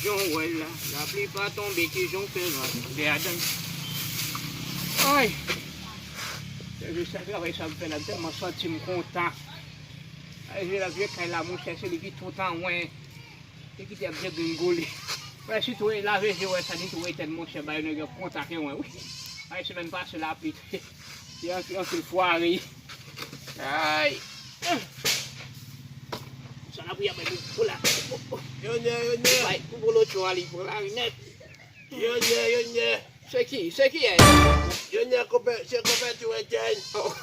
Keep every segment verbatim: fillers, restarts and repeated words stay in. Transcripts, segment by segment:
Jan w wè l la, lapli pa tonbe, ki jan w fè rale adan. Ay! Se jis sa travay sa m fè la, m tèlman santi m kontan. Ay, je la vye kay la, monchè, se li ki tout an wen. Li kite ap degringole. Wè, sitou lave je wè sa, li tou etèn, monchè, bay nèg yo kontak yo, wi. Ay, semèn pase lapli. Li anfil fware. Ay! Sa lapli a bay pou la. Yo nè, yo nè. Bay pou polo tchwa li pran la nèt. Yo nè, yo nè. Se ki? Se ki e? Yo nè konpè, se konpè tou etèn. Oh.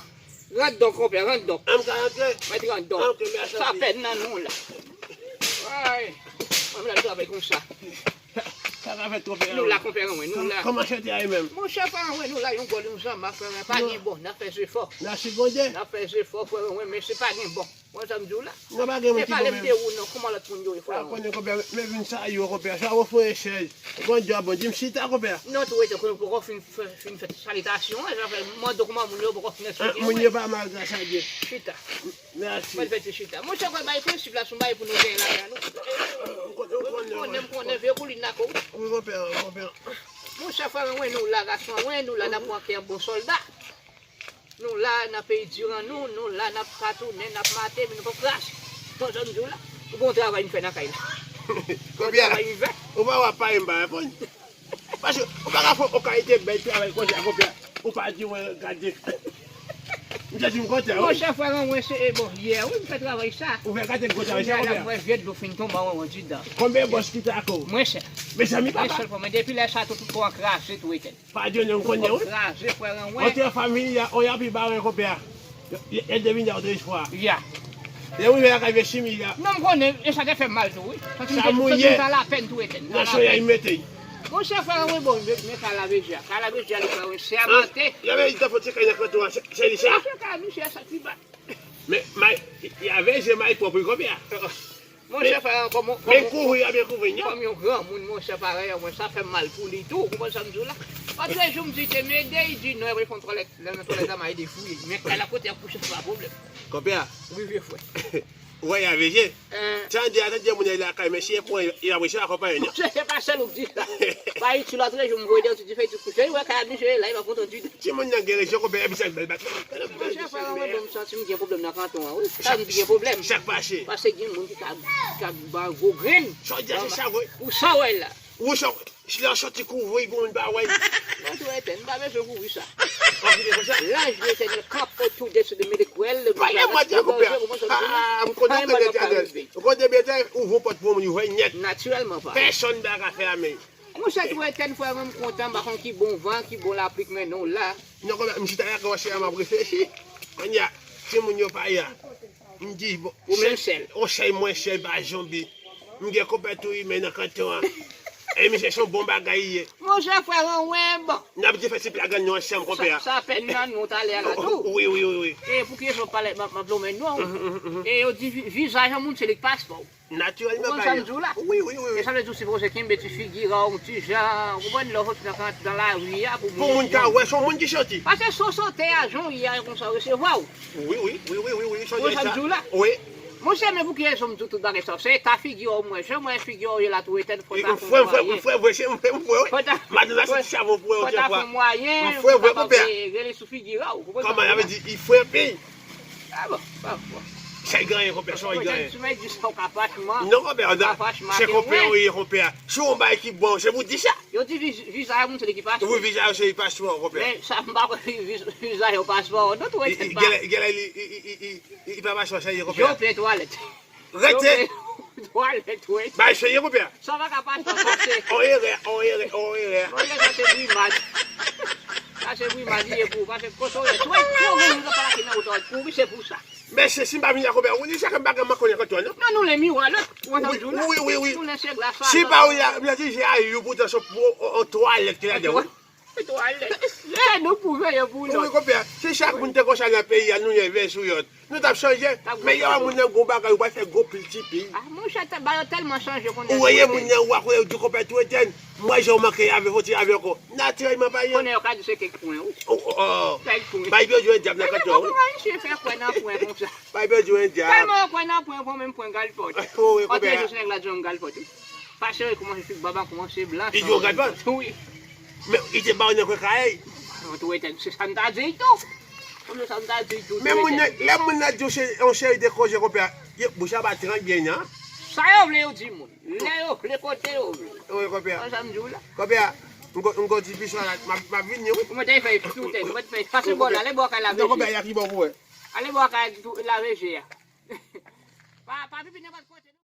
Rant donk, konpè, rant donk. An m ka rantre? Mèt rant donk. Ok, mèsi. Sa pèn nan nou la. Ay. Mwen la travay konsa. Sa ka fè twò pè. Nou la, konpè, anwen, nou la. Kòman chante a ye menm? Monchè, frè, anwen, nou la, yon gòl, yon zanma, frè, pa gen bon, n ap fè jefò. N a segondè. N ap fè jefò, frè, anwen, men se pa gen bon. Mwen sa m di w la. Nan pa gen moun ki bon menm. E pale m de ou non, kòman lòt moun yo ye, frè? A konnen konpè, men vin sa yo konpè, sa ou fè yon chèz. Bon djòb, bon, di m chita konpè. Non, tou rete konnen poko fin fè, fin fè salitasyon an, sa fè mande kòman moun yo poko fin eksplike. Moun yo pa mal, gras a Dye. Chita. Mèsi. Mwen fè ti chita. Monchè, kòl bay prensip la, sou bay pou nou genyen la, non. M konnen, m konnen, m konnen, vye koulin la ko. Wi, konpè, konpè. Monchè, frè, anwen nou la, gason, anwen nou la, n ap pran kè bon sòlda. Nou la nan peyi diran nou, nou la n ap patounen, n ap mate, men nou p ap kraze. Bon, sa m di w la, ou gon travay m fè nan kay la. Gon travay m fè. Ou pa wè pa m pa reponn. Paske ou pa ka fè yon kalite bèl travay konsa, konpè. Ou pa di mwen gade. M santi m kontan, wi. Monchè, frè, mwen se, e, bon, yè, wi, m fè travay sa. Ou fè gade gwo travay sa, konpè. Kounye a la, m wè vye dlo fin tonbe anwo andidan. Konbyen bòs ki ta ak ou? Mwen sèl. Mezanmi, papa. Mwen sèl, frè, men depi lè sa, tout, tout kò an kraze, tou etèn. Pa di nou m konnen, wi. Kraze, frè, anwen. Antre fanmi a, on y a pi bare, konpè. Yo, yo, yo devine a otrefwa. Ya. Lè m rive lakay vye Chimi a. Non, m konnen, e sa te fè m mal tou, wi. Santi m te, santi m te lapèn tou etèn. Nan chay a, li mete. Monchè, frè, anwen, bon, men, men kay laveje a. Kay laveje a, li fè, wi, sèmante. Yo, men, li te fè ti kay nan kanton an, se, se li sa? Monchè, kay misye a sa ki bat. Men, may, laveje may pwòp, wi, konbyen? Monchè, frè, kòm, men kouvri a byen kouvri, non? Kòm yon granmoun, monchè, parèy an mwen, sa fè m mal pou li tou, ou konprann sa m di w la? Paske jou m di te m ede, li di non, li pral fè yon twalèt, lè nan twalèt la, m a ede fouye. Men kay la kote y ap kouche, se pa pwoblèm. Konpè a. Wi, vye frè. Ou wè, y a veje. Tande, tande, moun nan lakay, men si e pran, y a vese akonpaye, non? Monchè, se pa sèl ou k di sa. Pa itil, lòt jou, m voye de ti fèy ti kouche, li wè kay ap misye la, li pa kontan ditou. Timoun nan gen rezon, konpè, epi sa l bèl bat. Monchè, frè, mwen menm, m santi m gen pwoblèm nan kanton an, wi. Sa m di gen pwoblèm. Sa k pase? Paske gen moun ki ka, ki ka ba gwo grenn. Sa w di a, se sa, wi. Ou sa w wè la. Ou sa, si lè w soti kouvri pou moun pa wè. Mwen tou etèn, m pa bezwen kouvri sa. Laj de Letènèl kanpe otou de sou de melekwèl. Pale mwen de konpè. Ah, m konnen w konnen Letènèl. Ou konnen Letènèl, ouvri pòt pou moun, ouvri nèt. Natirèlman pa. Pèsonn pa ka fèmen. Monchè, tou etèn, frè mwen, m kontan, m pa konn ki bon van, ki bon lapli k mennen w la. Non, konpè, m chita la, kòmanse a, m ap reflechi. Kounye a, timoun yo pa la. M di, bon, ou menm sèl. On chèy mwen chèy pa zonbi. M gen konpè tou imen nan kanton an. E misye se yon bon bagay li ye. Monchè, frè mwen, bon. N ap di fè ti plagan nou ansanm, konpè a. Sa, sa pèn nan nou talè a la tou. Wi, wi, wi, wi. E pou ki rezon pale, m ap, m ap lonmen non. E yo di vi-, vizaj yon moun, se li k paspò. Natirèlman, ou konn sa m di w la? Wi, wi, wi, wi. E sa vle di w sipoze kenbe ti figi a w, yon ti jan, ou konprann, lè w soti nan, nan lari a, pou moun ka wè se yon moun ki soti. Paske si w soti a, jan w ye a, konsa yo resevwa w. Wi, wi, wi, wi, wi, wi, ou konn sa m di w la? Wi. Monchè, men pou ki rezon m di w tout bagay sa yo? Se eta figi a w m wè, jan m wè figi a w ye la tou etèn, fò ta fè yon mwayen. M frè, m frè, m frè, m frè, wi. Madanm la soti chavon pou wè yon ti fwa. Fò ta fè yon mwayen, pou kapab rele sou figi a w, ou konprann sa m di w la? Kòman, sa vle di, li frè anpil? Ah bon, bon, bon. Sa y genyen, konpè, sa y genyen. Si mwen di sa, w ka fache, man. Non, konpè, se konpè, wi, konpè. Si yon bagay ki bon, se pou di sa. Yo di viz-, vizaj moun, se li ki paspò. Wi, vizaj se li paspò, konpè. Men sa, m pa kwè viz-, vizaj yo paspò, non, tou etèn pa. Genlè, genlè, li, li, li pa paspò, sa y ye, konpè. Yo plen twalèt. Rete. Twalèt, wi. Bay serye, konpè. Sa pa ka pase, pase. On erè, on erè, on erè. Mwen, sa se brimad. Sa se brimad, li ye pou, pase kote w ye. Twalèt, twalèt, ou pa lage nan wotò, pou wi, se pou sa. Men se si m pa vin la, konpè, ou di sa ke m pa gen man konnen kote w, non? Non, nou len miwa, non. Ou antann di w la? Wi, wi, wi, wi. Nou len se glas la. Si pa ou la, m di, je a yo pou tan se pou on twalèt ki ladan, wi. Twalèt. Lè nou pou veye pou lòt. Wi, konpè, si chak moun te konsa nan peyi a, nou leve sou yòt. Nou t ap chanje. Men yo, moun nan gon bagay, ou pral fè gon pil tipi. Ah, monchè, ba yo tèlman chanje konnen. Ou wè moun nan, ou a konnen, ou di konpè tou etèn. Mwen, jan w manke avè, fò ti avè ankò. Natirèlman, pa yon. Konnen yo ka di se kèk pwen, wi. Oh, oh, oh. Kèk pwen. Bay byen di yon dyab nan kanton, wi. Kòman ayisyen fè kwè nan pwen konsa? Bay byen di yon dyab. Tèlman yo kwè nan pwen, pwen menm pwen galpòt. Wi, wi, konpè. Antre jou se nèg la di yon galpòt, wi. Fache, wi, kòmanse figi baba, kòmanse blan. Li di w gad pa. Wi. Men li te ba w nan kwen kay. Mwen tou etèn, se sa m ta di l tou. Kòm se sa m ta di l tou. Men moun nan, lè moun nan di w se yon seri de koze konpè, bouch la pa trank byen non. Sa yo vle yo di moun. Lè yo vle kote yo vle. Wi konpè. Sa m di w la. Konpè, m go ti pis la, m ap vini wi. Kòman te fè tout tèt, kòman te fè fache bò la, ale bò kay la. Non konpè, y a ki bò pou wè. Ale bò kay la veje a. Pa pa pipi nenpòt kote.